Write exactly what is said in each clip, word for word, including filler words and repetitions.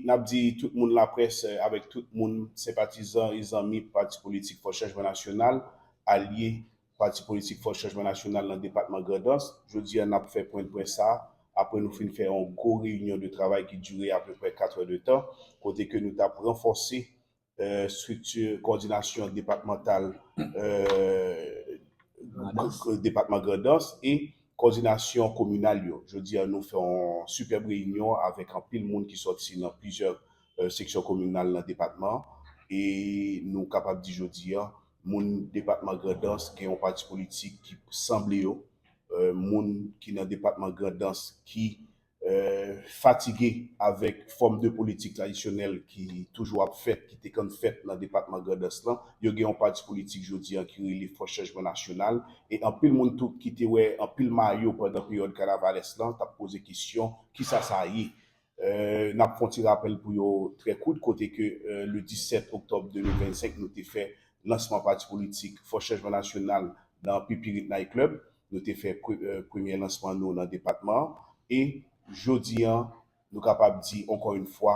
N ap di tout moun laprès, eh, avèk tout moun, senpatizan e zanmi Pati Politik Fòs Chanjman Nasyonal, alye Pati Politik Fòs Chanjman Nasyonal nan depatman Grandans. Jodi a, n ap fè pwen, pwen sa, apre nou fin fè yon gwo reyinyon de travay ki dire apeprè kat è de tan, kote ke nou t ap ranfòse, eh, estrikti kowòdinasyon depatmantal, eh, depatman Grandans e kowòdinasyon kominal yo. Jodi a, nou fè yon sipèb reyinyon avèk anpil moun ki sòti nan plizyè, eh, seksyon kominal nan depatman an. E nou kapab di jodi a, moun depatman Grandans gen yon pati politik ki sanble yo, eh, moun ki nan depatman Grandans ki, eh, fatige avèk fòm de politik tradisyonèl ki toujou ap fèt, ki te konn fèt nan depatman Grandans lan. Yo gen yon pati politik jodi a ki rele Fòs Chanjman Nasyonal. E anpil moun tou ki te wè anpil mayo pandan peryòd kanavalès lan t ap poze kesyon, kisa sa ye? Eh, n ap fè yon ti rapèl pou yo trè kout, kote ke, eh, le disèt oktòb de mil vennsenk, nou te fè lansman pati politik Fòs Chanjman Nasyonal nan Pipirit Night Club. Nou te fè pre-, eh, premyè lansman nou nan depatman an. E jodi a, nou kapab di ankò yon fwa,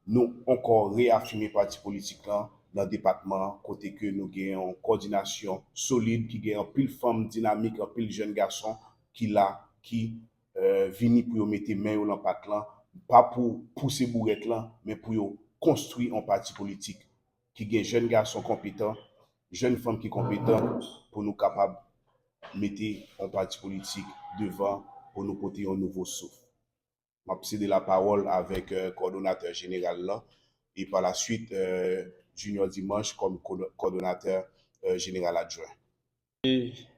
nou ankò reyafime pati politik lan nan depatman an, kote ke nou gen yon kowòdinasyon solid, ki gen anpil fanm dinamik, anpil jèn gason ki la, ki, eh, vini pou yo mete men yo lan pat lan, pa pou pouse bourèt lan, men pou yo konstwi yon pati politik ki gen jèn gason konpetan, jèn fanm ki konpetan, pou nou kapab mete yon pati politik devan, pou nou pote yon nouvo souf. M ap sede lapawòl avèk, eh, kòdonatè jeneral lan, e pa la swit, eh, Junior Dimanche kòm kòd-, kòdonatè, eh, jeneral adjwen.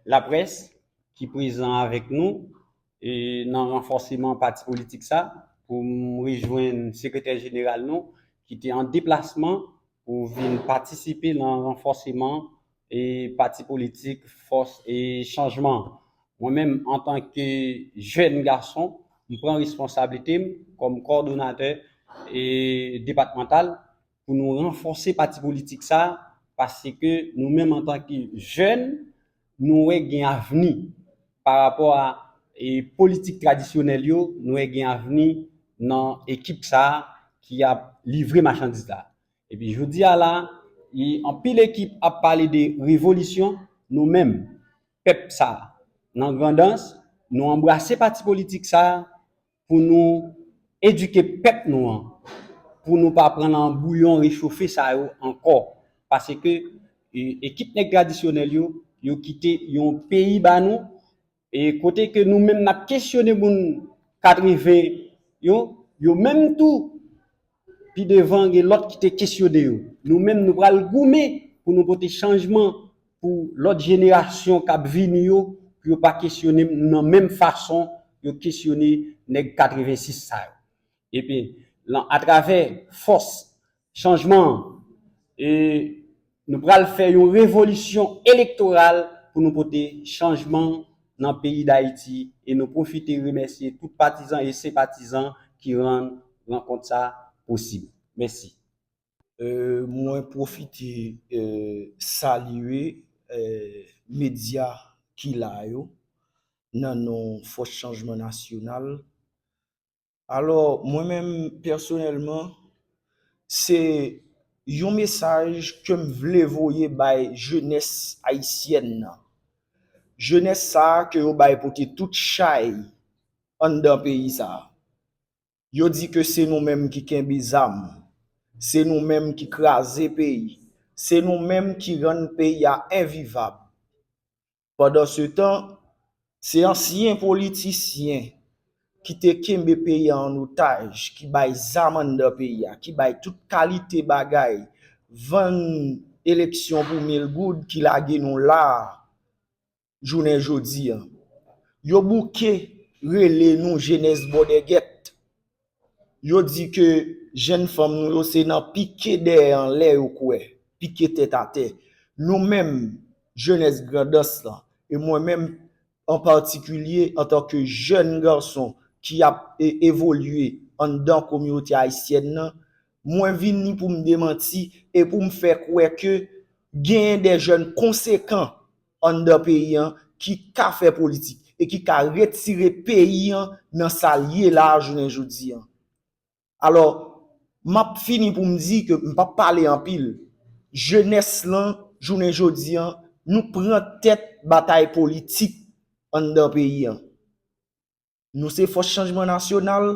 Laprès ki prezan avèk nou, e, nan ranfòseman pati politik sa, pou m rejwenn sekretè jeneral nou, ki te an deplasman pou vin patisipe nan ranfòseman, e, pati politik Fòs e Chanjman. Mwen menm, antanke jèn gason, m pran responsablite m kòm kòdonatè, e, depatmantal pou nou ranfòse pati politik sa, paske nou menm, antanke jèn, nou wè gen avni pa rapò a, e, politik tradisyonèl yo, nou wè gen avni nan ekip sa ki ap livre machandiz la. Epi jodi a la, e, anpil ekip ap pale de revolisyon, nou menm, pèp sa, nan Grandans, nou anbrase pati politik sa, pou nou edike pèp nou an, pou nou pa pran nan bouyon rechofe sa yo ankò. Paske, e, ekip nèg tradisyonèl yo, yo kite yon peyi ba nou, e kote ke nou menm n ap kesyone moun katreven yo, yo menm tou, pi devan, gen lòt ki te kesyone yo. Nou menm, nou pral goumen pou nou pote chanjman pou lòt jenerasyon k ap vini yo, pou yo pa kesyone m nan menm fason yo kesyone nèg katrevensis sa yo. Epi, lan, atravè fòs chanjman an, e nou pral fè yon revolisyon elektoral pou nou pote chanjman nan peyi Dayiti, e nou pwofite remèsye tout patizan e senpatizan ki rann rankont sa posib. Mèsi. Euh, mwen pwofite, euh, salye, euh, medya ki la yo nan non Fòs Chanjman Nasyonal. Alò, mwen menm, pèsonèlman, se yon mesaj ke m vle voye bay jenès ayisyèn nan. Jenès sa a ke yo bay pote tout chay anndan peyi sa a. Yo di ke se nou menm ki kenbe zam, se nou menm ki kraze peyi, se nou menm ki rann peyi a envivab. Pandansetan, se ansyen politisyen ki te kenbe peyi a an otaj, ki bay zam anndan peyi a, ki bay tout kalite bagay, vann eleksyon pou mil goud, ki lage nou la a, jounen jodi a. Yo bouke rele nou jenès bòdègèt. Yo di ke jèn fanm nou yo se nan pike dèyè anlè yo kwè, pike tèt atè. Nou menm, jenès Grandans lan, e mwen menm an patikilye, antanke jèn gason ki ap e-, evolye anndan kominote ayisyèn nan, mwen vini pou m demanti e pou m fè kwè ke genyen de jèn konsekan anndan peyi an ki ka fè politik e ki ka retire peyi an nan sa l ye la a jounen jodi an. Alò, M ap fini pou m di ke m p ap pale anpil. Jenès lan, jounen jodi an, nou pran tèt batay politik anndan peyi an. Nou se Fòs Chanjman Nasyonal.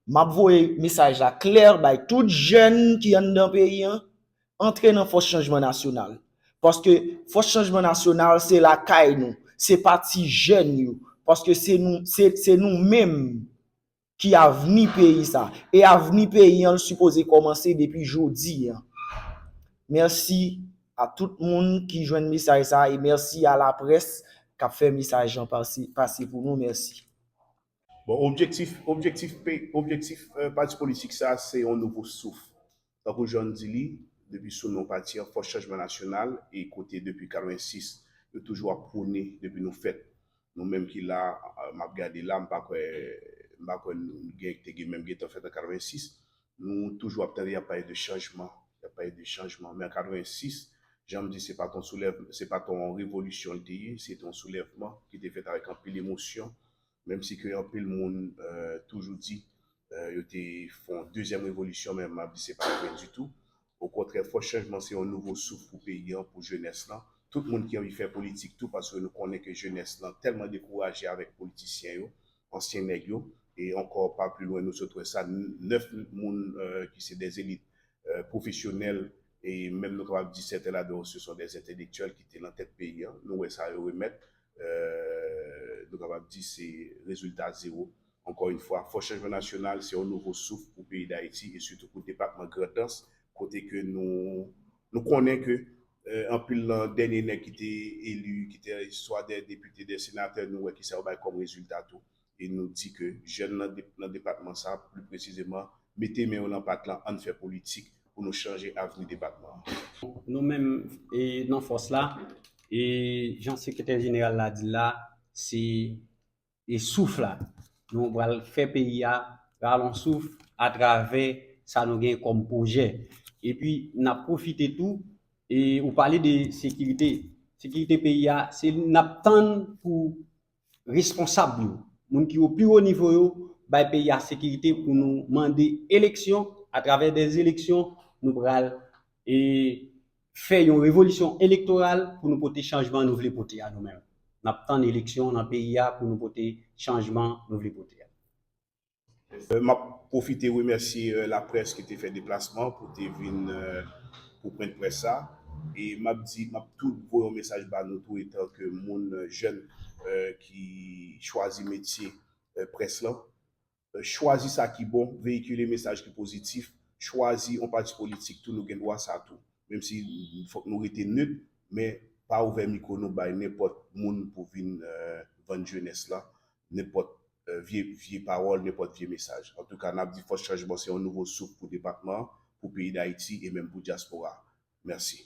M ap voye mesaj la klè bay tout jèn ki anndan peyi an, antre nan Fòs Chanjman Nasyonal. Paske Fòs Chanjman Nasyonal se lakay nou, se pati jèn yo. Paske se nou, se, se nou menm ki avni peyi sa. E avni peyi an, l sipoze kòmanse depi jodi an. Mèsi a tout moun ki jwenn mesaj sa e mèsi a laprès k ap fè mesaj an pase, pase pou nou. Mèsi. Bon, objektif, objektif, pe- objektif euh, pati politik sa, se yon nouvo souf. Tankou jan n di li, depi sou non pati an, Fòs Chanjman Nasyonal, e kote depi katrevensis, yo toujou ap pwone depi nou fèt. Nou menm ki la, euh, m ap gade la, m pa kwè, m pa kwè nou gen, te gen menm gentan fèt an katrevensis. Nou toujou ap tande y ap pale de chanjman, y ap pale de chanjman. Men an katrevensis, jan m di, se pa t yon soulèv, se pa t yon revolisyon li te ye, se te yon soulèvman ki te fèt avèk anpil emosyon. Menm si ke anpil moun euh, toujou di euh, yo te fè yon dezyèm revolisyon, men m ap di se pa vre ditou. Okontrè, Fòs Chanjman se yon nouvo souf pou peyi an, pou jenès lan. Tout moun ki anvi fè politik tou, paske nou konnen ke jenès lan tèlman dekouraje avèk politisyen yo, ansyen nèg yo, e ankò pa pli lwen nou sot wè sa, nèf moun euh, ki se dè elit euh, pwofesyonèl, e menm nou kapab di sèten ladan yo se son dè entèlektyèl ki te nan tèt peyi an. Nou wè sa yo remèt, euh, nou kapab di se rezilta zewo. Ankò yon fwa, Fòs Chanjman Nasyonal se yon nouvo souf pou peyi Dayiti e sitou pou depatman Grandans, kote ke nou, nou konnen ke euh, anpil nan dènye nèg ki te eli, ki te swa dè depite, dè senatè, nou wè kisa yo bay kòm rezilta tou. E nou di ke jèn nan, de- nan depatman sa, pli presizeman, mete men yo nan pat lan, ann fè politik pou nou chanje avni depatman an. Nou menm e, nan fòs la, e jan sekretè jeneral la di l la, se e souf la. Nou pral fè peyi a rale yon souf atravè sa nou gen kòm pwojè. Epi n ap pwofite tou, e ou pale de sekirite. Sekirite peyi a, se n ap tann pou responsab yo, moun ki o pi wo nivo yo, bay peyi a sekirite pou nou mande eleksyon. Atravè dè eleksyon, nou pral e fè yon revolisyon elektoral pou nou pote chanjman nou vle pote a nou menm. N ap tann eleksyon nan peyi a pou nou pote chanjman nou vle pote a. Euh, m ap pwofite remèsye euh, laprès ki te fè deplasman pou te vin euh, pou pwennprès sa. E m ap di, m ap tou voye yon mesaj ba nou tou etan ke moun euh, jèn euh, ki chwazi metye euh, près lan. Euh, chwazi sa ki bon, veyikile mesaj ki pozitif, chwazi yon pati politik tou, nou gen dwa sa tou. Menm si fòk nou rete net, men pa ouvè mikwo nou bay nenpòt moun pou vin euh, vann jenès la, nenpòt euh, vye, vye pawòl, nenpòt vye mesaj. Antouka, n ap di Fòs Chanjman se yon nouvo souf pou depatman an, pou peyi Dayiti e menm pou dyaspora. Mèsi.